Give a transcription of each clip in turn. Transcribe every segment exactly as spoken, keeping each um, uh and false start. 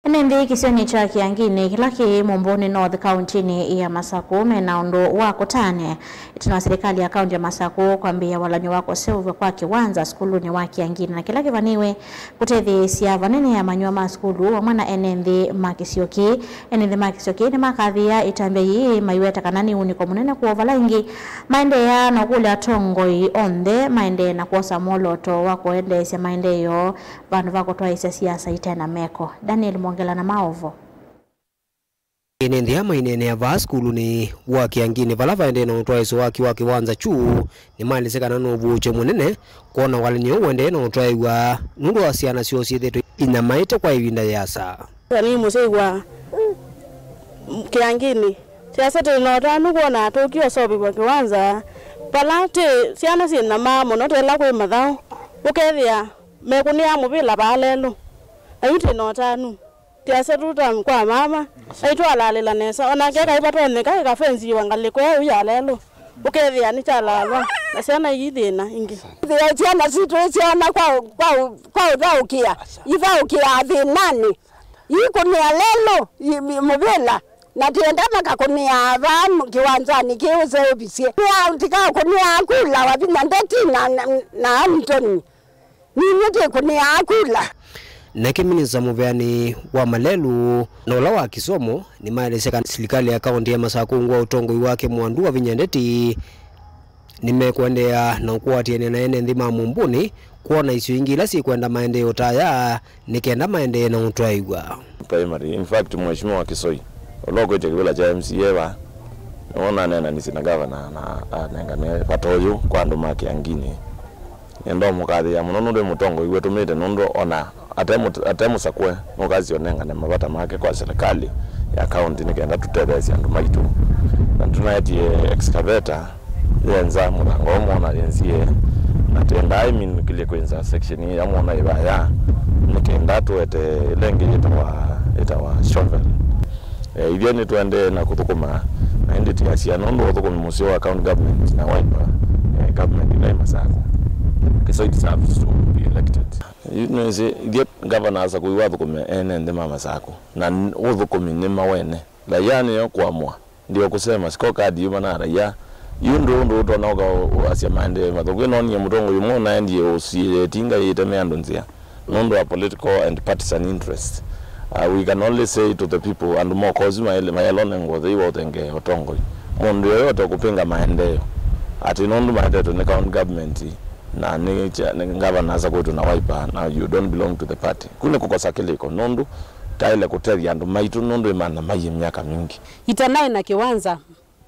Ene nthĩ kĩsionĩ kya Kĩangini kĩla kĩ Mumbuni North kauntinĩ ya Masaku mena ũndũ wa kũtane ĩtina wa silikalĩ ya kaunti ya Masaku kwambĩĩa walany'o wa kũseũvw'a kwa kĩwanza sukulunĩ wa Kĩangini na kĩla kĩvanĩwe kũtetheesya vanene amanyĩw'a ma sukulu vamwe na ene nthĩ ma kĩsio kĩĩ. Ene nthĩ ma kĩsio kĩĩ nĩmakathĩĩa ĩtambya yĩĩ maiweta kana nĩ ũunĩko mũnene kwoo vala ĩngĩ maendeea na ũkũlya atongoi onthe maendee na kwosa mwolooto wa kũendeesya maendeeo vandũ va kũtwaĩĩsya siasa ite na meko. Daniel Mwongela na maũvo. Ene nthĩ aa maineenea vaa sukulunĩ wa Kĩangini vala vaendee na ũtwaĩĩsyo wa kĩ-, wa kĩwanza kyu, nĩmaelesya kana nĩ ũvuũkyo mũnene kwona walany'o ũũ ũendee na ũtwaĩwa nũndũ wa syana syoo syĩthĩĩtwe inyamaĩte kwa ĩvinda yĩasa. Nĩ mũsyai wa Kĩangini. Siasa twĩ na ũtanu kwona tũkĩosovĩw'a kĩwanza vala twĩ syana syĩnyamaa mũno, ta ĩla kwĩ mathaũ, ũkethĩa mekũnĩaa mũvĩla vaa lelũ. Na yu twĩ na ũtanu. Siasa tu ta kwa mama, aitwalalĩla nesa. Onake kaĩ vatonyeka ĩkafensiwa ngalĩko ĩu ya lelũ. Ũkethĩa nĩkyalaalwa, na syana ii thĩna ingĩ. Thĩa syana sitũ syona kwa, kwa, kwa ũthaũkĩa, ithaũkĩaa thĩnanĩ. Ikũnĩa lelũ, i-, i-, mũvĩla, na tienda makakũnĩaa vaa m-, kĩwanzanĩ kĩĩ ũseũvisye. Nĩa ndikakũnĩaa kula wa vinya Ndeti na, na, na Antoni. Ninyie ndikũnĩaa kula. Nake minista mũveani wa malelũ na ũla wa kĩsomo nĩmaelesya kana silikalĩ ya kaũntĩ ya Masaku ngwa ũtongoi wake mwandu wa vinya Ndeti nĩmekũendeea na ũkũatĩanĩa na ene nthĩ ma Mumbuni kwona isio ingĩ ila syĩkwenda maendeeo ta aya nĩ kenda maendee na ũtwaĩw'a. Primary. In fact, Mheshimiwa Kisoi, ũla ũkwĩtya kĩvĩla kya M C A va, nĩwe ũnaneenanisye na gavana na anengane vata ũyũ kwa andũ ma Kĩangini. Nĩndomũkathĩĩa mũno nũndũ nĩ mũtongoi wĩtũmĩte, nũndũ ona ate mũt-, ate mũsakũe, nũkasya ũnengane mavata make kwa silikalĩ ya kaũntĩ nĩ kenda tũtetheesye andũ maitũ. Na tũnaetie excavator, yenza mũthanga ũmwe na yenzie, na twendaa ĩminũkĩlye kwĩnza section ĩĩ ya mwona ĩvaya, nĩ kenda tũete ĩla ĩngĩ yĩtawa, yĩtawa shovel. Eh, ithyĩ nĩtũendee na kũthũkũma, na ĩndĩ tiasya nũndũ wa ũthũkũmi mũseo wa county government na Wiper, eh, government ĩla ĩ Masaku. Kisoi deserves to be elected. Yu nĩwĩsĩ, ithyĩ governor asakũiwe athũkũme ene nthĩ ma Masaku, na n-, ũthũkũmi nĩ mawene. Raia nĩo kũamũa. Ndio kusema scorecard yuma na raia. Yu ndũ ũndũ ũtonya ũka ũasya maendeeo mathũku. Ĩno nie mũtongoi ũmwe ũnaendie ũsiĩĩtinga ĩtemea andũ nzĩa nũndũ wa political and partisan interest. Uh, we can only say to the people, andũ mokosi maele mayalone ngothe iwa ũthenge ũtongoi. Mũndũ yoyote ũkũpinga maendeeo, ati nũndũ maetetwe nĩ county government na nĩ cha-, nĩ governor asa kwĩtũ na Wiper, na you don't belong to the party. Kũ nĩ kũkosa kĩlĩko nũndũ taĩle kũtethya andũ maitũ nũndũ ĩmana maiĩ myaka mingĩ. Itanaĩ na kĩwanza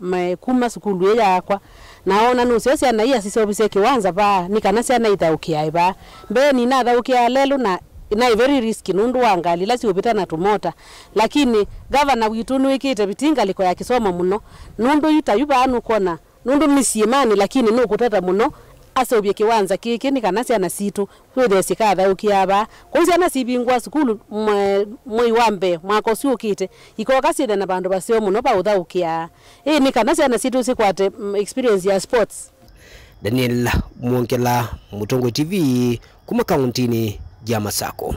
me kuma sukulu ĩ yakwa, na ona nũseo syana ia siseũvisye kĩwanza vaa nĩ kana syana ithaũkĩae vaa. Mbee ninathaũkĩaa lelũ na naĩ very risky nũndũ wa ngalĩ ila siũvĩta na tũmota, lakini gavana witũ nĩwĩkĩte vitii ngalĩko ya kĩsomo mũno, nũndũ yu ta yu vaa nũkwona nũndũ nĩ syĩmanĩ, lakini nũkũtata mũno aseũvye kĩwanza kĩkĩ nĩ kana syana sitũ wĩthĩe sikathaũkĩaa vaa. Kwoou syana sivingũa sukulu mwe-, mwei wa mbee mwaka ũsu ũkĩte, ikoka syĩthe na vandũ vaseo mũno va ũthaũkĩaa. Ĩĩ nĩ kana syana sitũ sikwate, mm, experience ya sports. Daniel Mwongela, Mũtongoi T V, kuma kaũntinĩ ya Masako.